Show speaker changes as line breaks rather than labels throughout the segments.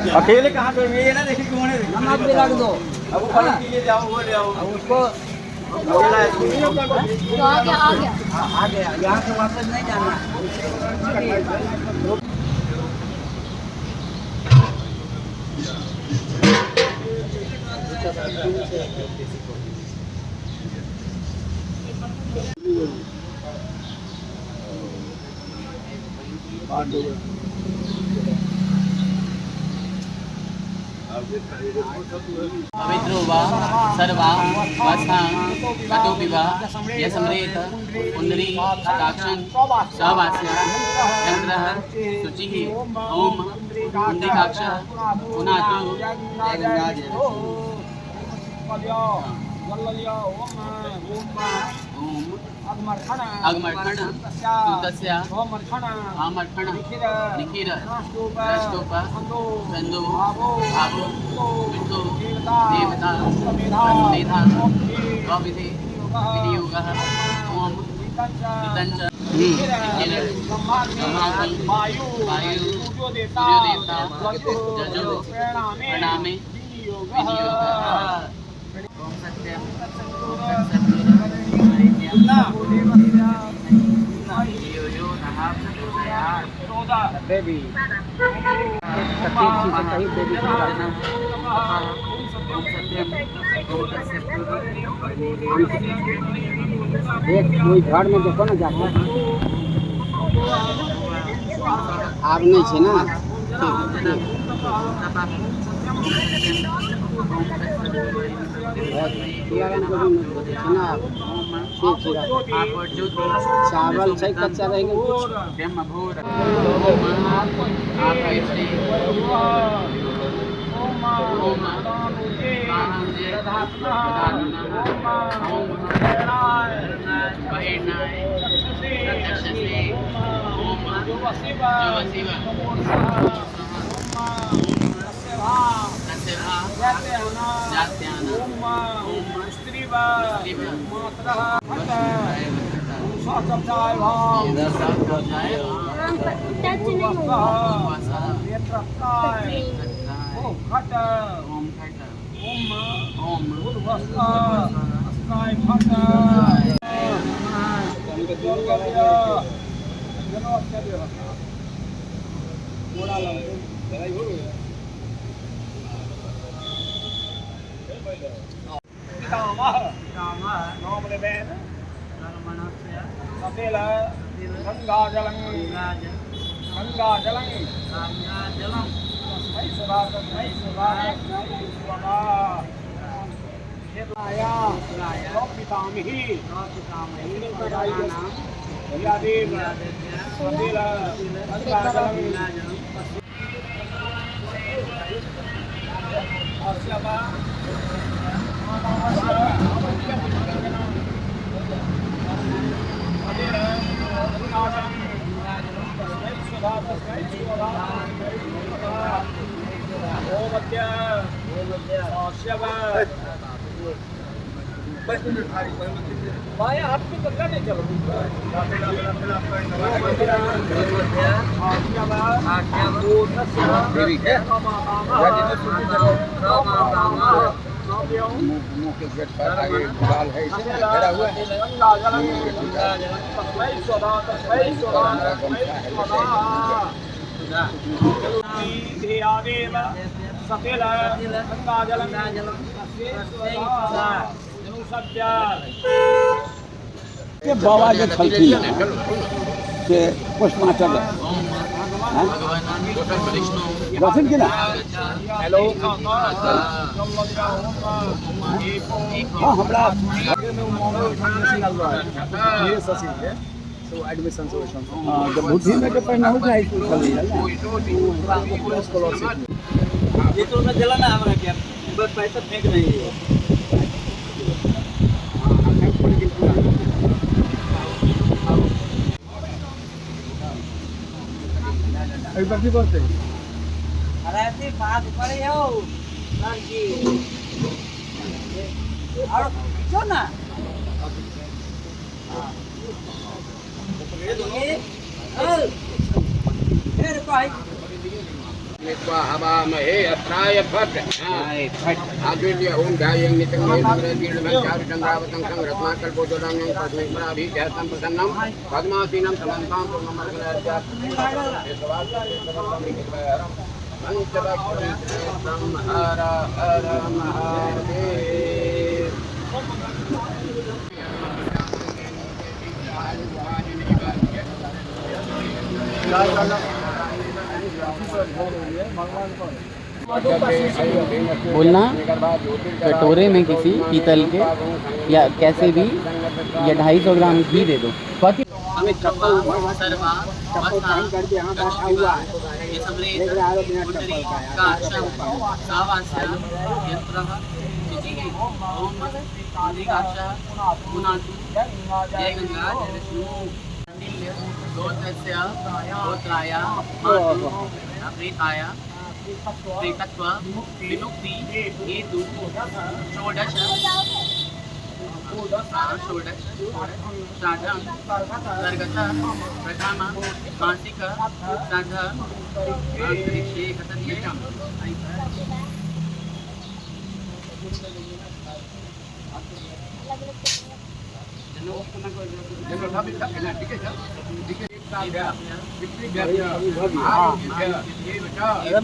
अकेले कहाँ पे ये ना देखिए कौन है।
नमक भी रख दो।
अब वो फल के लिए जाओ, वो ले आओ।
अब उसको
अकेला है।
तो आ गया, आ गया।
हाँ, आ गया। यहाँ से वापस नहीं जाना।
पवित्रो वा सर्वा वस्थां ततोऽपि वा यस्मरेत पुण्डरी काक्षं सवास्य चन्द्रः शुचिः ॐ पुण्डरीकाक्षः पुनातु। ॐ अगमर्षण सुतस्य आमर्षण निखिर द्रष्टोप छन्दो भावो विष्णु देवता मेधा प्रविधि विनियोगः ॐ ऋतञ्च निखिर ब्रह्माग्नि वायु सूर्योदेवता जजो प्रणामे विनियोगः। ॐ सत्यं
बेबी कहीं बेबी एक कोई घर में देखो ना जाके आब नहीं छै ना। ठीक ठीक ना ठीक ठीक। चावल छै कच्चा रह गेल कुछ।
टच नहीं होगा।
मुंह के गेट पर आगे दीवार है, इसे ना घेरा हुआ है। हमारा गमछा है।
बाबा जे छलखिन से पोस्टमास्टर रहथिन कि ना। हेलो हाँ हमरा बुद्धि में के पहिने होइ छै छलैया ने।
ये तो ना जला ना हमरा के बस पैसा फेंक रही है।
की करते
अरे बात पड़े हो लड़की और क्यों ना फिर कहीं।
कृत्वा हवामहे अस्त्राय फट। आजुल्य ओम ध्यायं नित्यं चन्द्रावतं रत्नाकल्पोजलाङ्गं पद्मेश्वराभिजहतं प्रसन्नं पद्मासीनं समन्तां पूर्णमर्गलज्जां हर हर महादेव।
बोलना कटोरे में किसी पीतल के या कैसे भी या 250 ग्राम घी दे दो।
हमें चप्पल चप्पल पहन करके यहाँ बैठा हुआ है, देख रहा है बिना चप्पल का।
प्रेतत्व विमुक्ति हेतु षोडश षोडश श्राद्धं सर्गतः प्रथम मासिक श्राद्ध अंतरिक्षे कथनीयम्।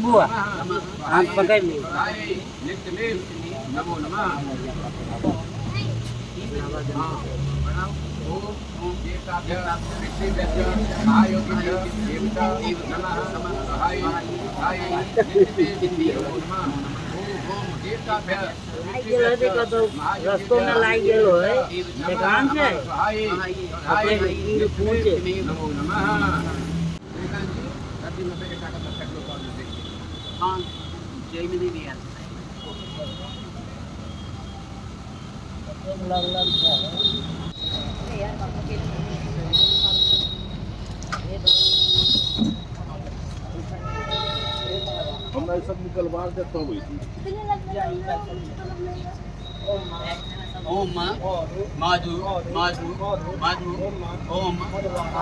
बुआ हाथ पकड़ ली।
नमो नमः।
रस्तों में लाई गेलो है दुकान से पूछे।
हाँ जय में नहीं दिया।
हमरा सब निकलवा दे तब
ओम मधु मधु मधु ओम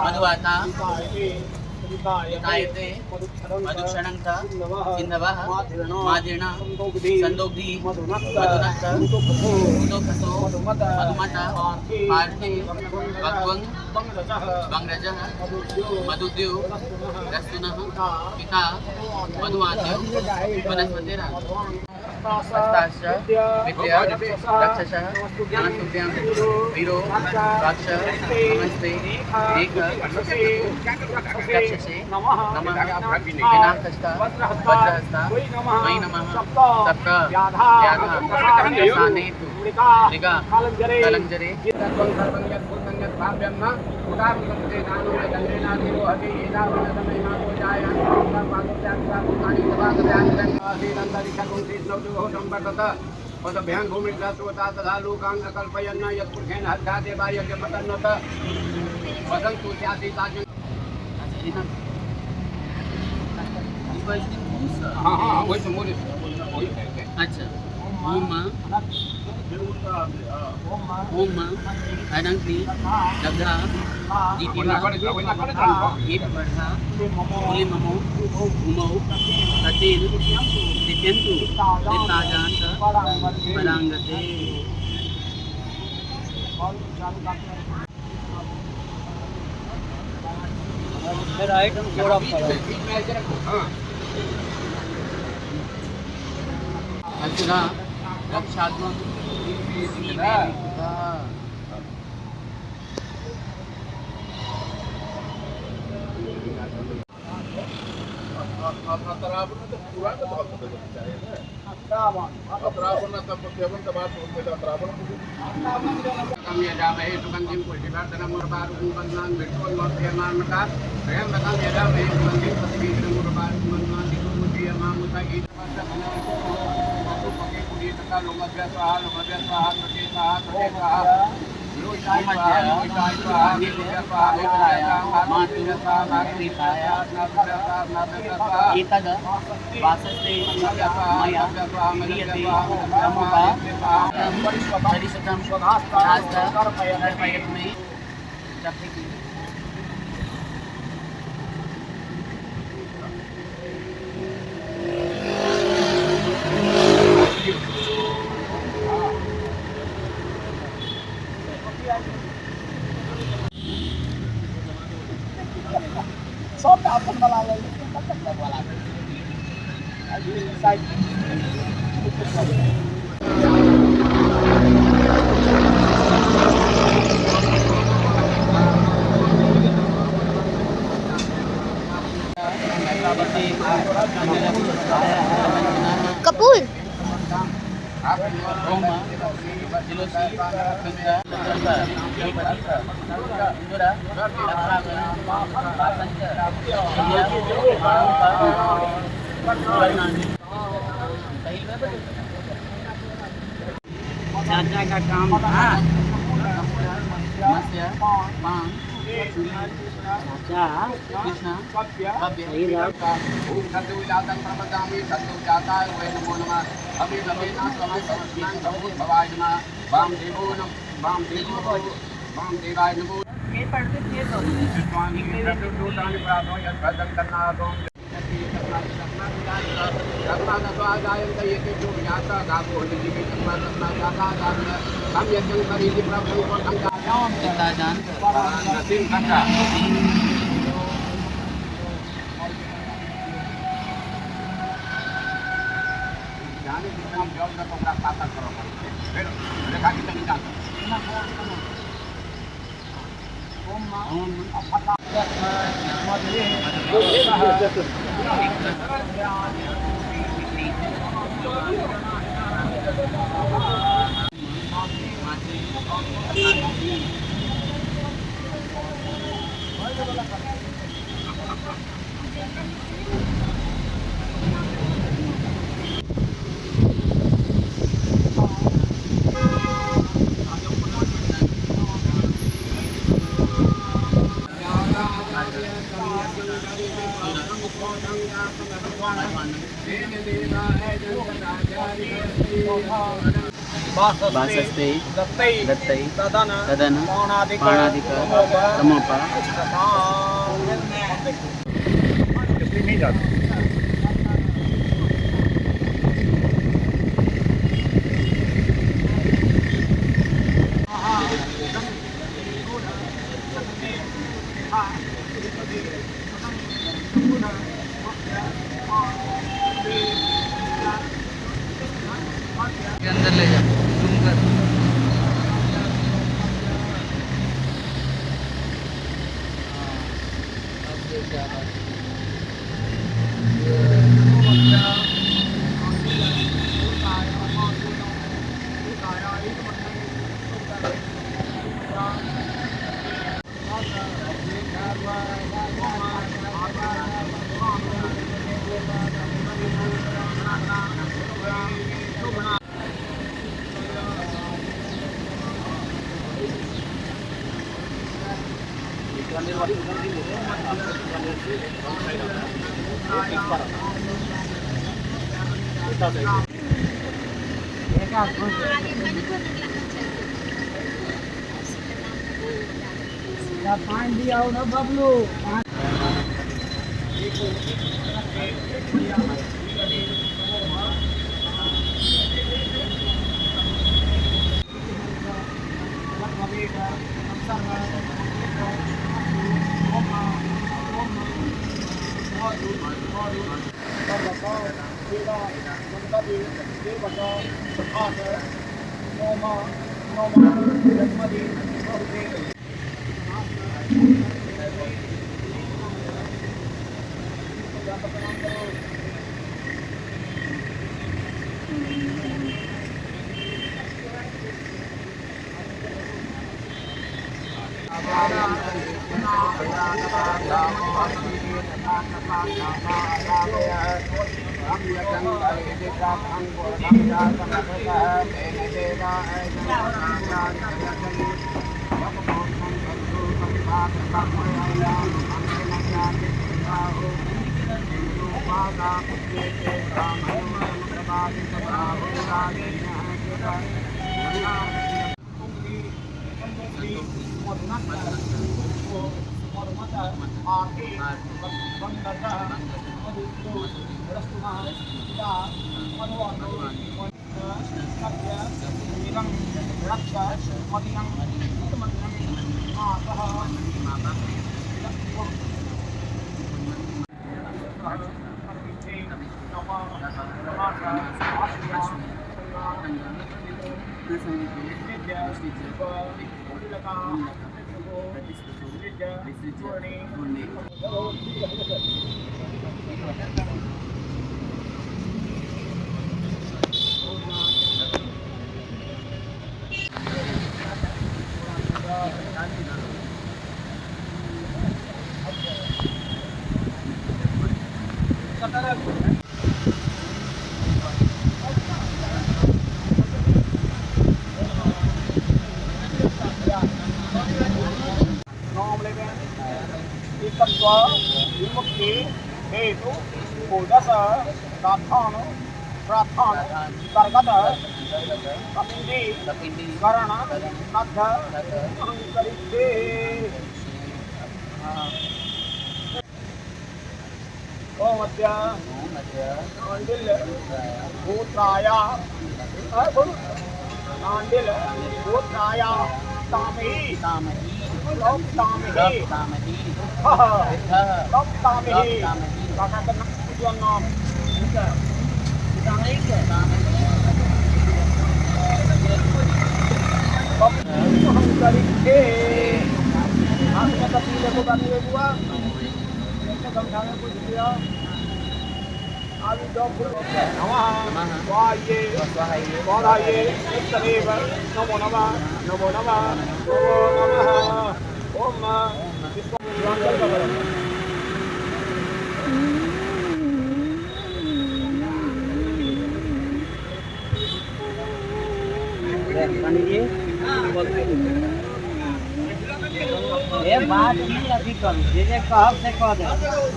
मधुवाता तायते मधुक्षणंत सिंधवः मादिर्ण संदोग्धि मधुनक्त उदोखसो मधुमत पार्थे वक्वं बंगरजः मधुद्यो रस्तुनः पिता मधुवाद्यो वनस्पतिरः हस्ताश्च विद्या रक्षसः नमस्तुभ्यां वीरो राक्ष नमस्ते एक रक्षसे नमः विनाकस्ता वज्रहस्ता वै नमः सप्त व्याधा सानेतु मृगा कलंजरे
हाँ हाँ वही तो मोरे वही
अच्छा। ओम ओम अनंती दग्धा दीपिमा दीपवर्धा कुलिममो उमौ ततेन दिप्यन्तु दिप्ताजान्त पराङ्गते। असुरा रक्षात्मक एतद् वासस्ते मया क्रियते प्रमुखा परिशतं तर्पयत्मै
कपूर।
चाचा का काम था। चाचा सही बात।
वासस्ते दत्तै तदन पाणादिक तमोपा।
नहीं जाती।
अंदर ले जा तुम कर।
पानी दिया ना बबलू।
विमुक्ति हेतु ओजस प्रार्थन प्रार्थन बरगद कपिंडी करण मध्य अंकरिते। ओम अद्य कांडिल गोत्राया कांडिल गोत्राया तामही तामही तामही काका का नाम नमो नमः नमो नमः नमो नमः। ओम
ये बात नहीं अभी करू जे जे कहब से कह दे,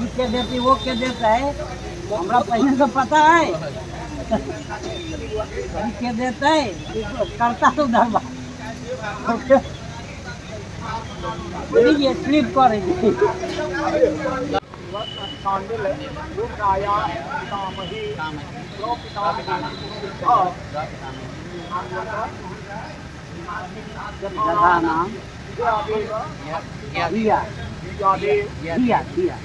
ई के देती वो के देता है, हमरा पहले से पता है। ई के देता है करता तो धरबा ये स्लिप करे। जगह नाम दिया दिया दिया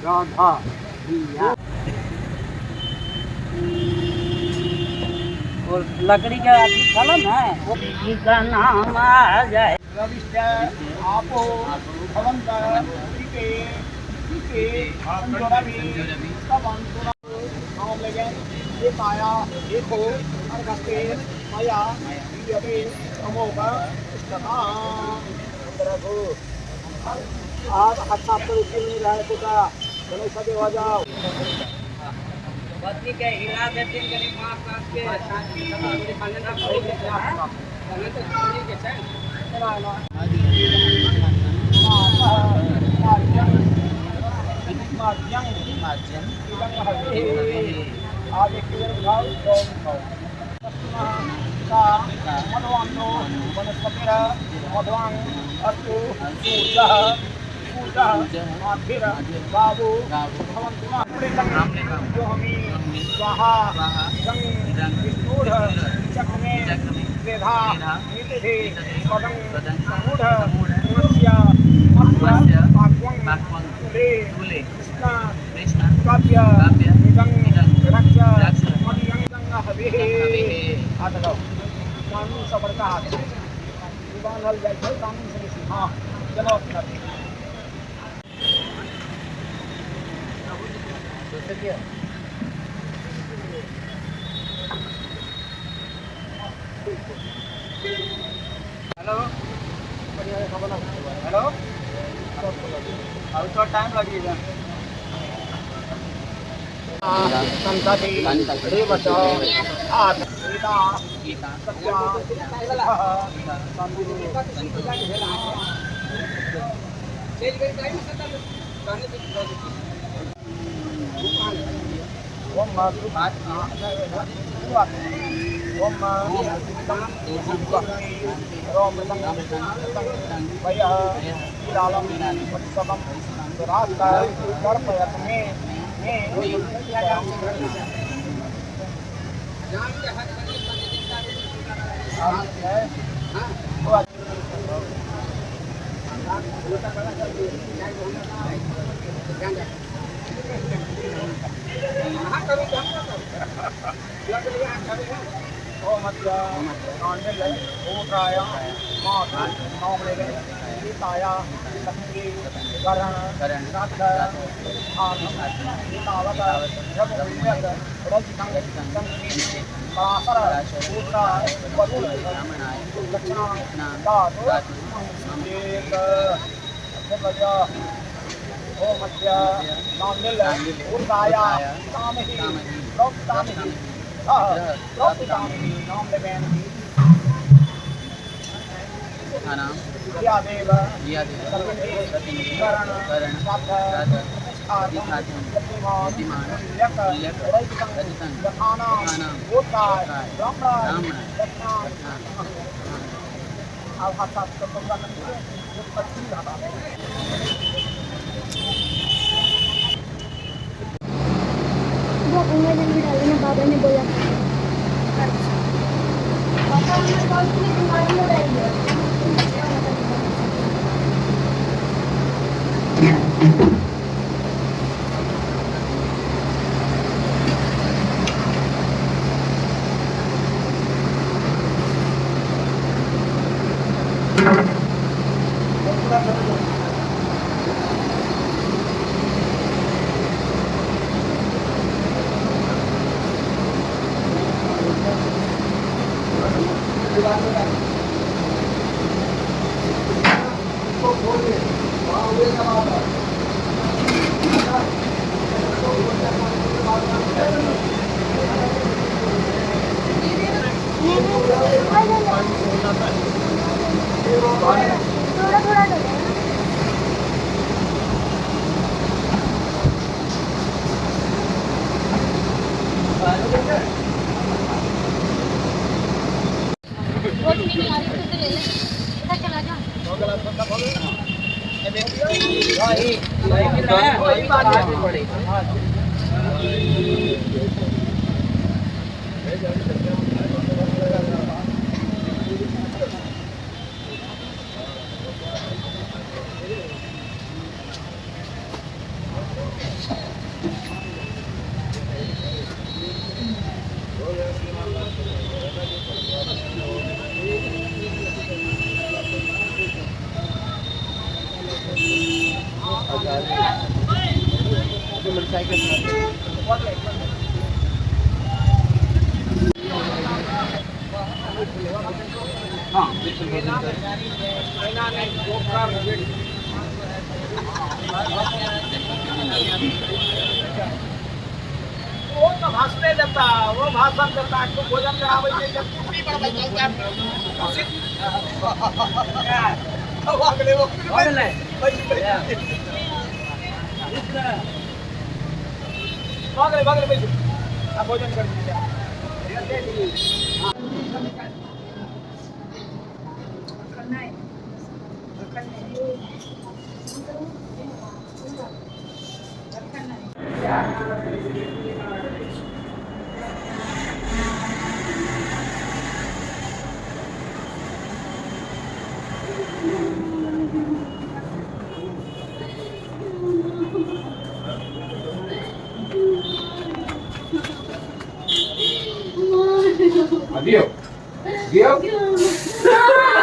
राधा दिया। और लकड़ी का आदमी ना जी का नाम आ जाए।
आपो भवंत पीते पीते संजोरवि नाम लगे एक आया एक हो अर्घस्ते मया दीयते अमोघ इष्टतां। आज हाथ साफ करो, नहीं रहा है तो चलो सदे हो जाओ।
पत्नी के हिला देथिन कनी मास मास के
मधुवान अस्तु सूर्यः सूर्यः बाबू स्वाहा चक्र त्रेधा नीतिधि पदं मूढ़ मत्स्य पाक्वं तुले कृष्ण काव्य इदं रक्ष मदियं हविः। हाथ लगाओ, कानून से बड़का हाथ बांधल जाइ छै कानून से बेसी। हाँ चलो अपना हेलो हेलो अभी थोड़ा टाइम लगेगा। संतति रेवत आठ सीता सत्या ओम
वो गंगा जल भी डाल देना, बाबा ने बोला था। अच्छा पापा, हमारे कॉल के लिए बीमारी हो रही है। थोड़ा थोड़ा डलेगा। रोशनी नहीं आ रही तो ले ले, इधर चला जा।
वो तो भाषणे देता, वो भाषण देता, तो भोजन करावे छै जब कुटी पर बैठल छै। भागले भागले बैठो, आ भोजन कर दीजिए।
Adiós. Adiós.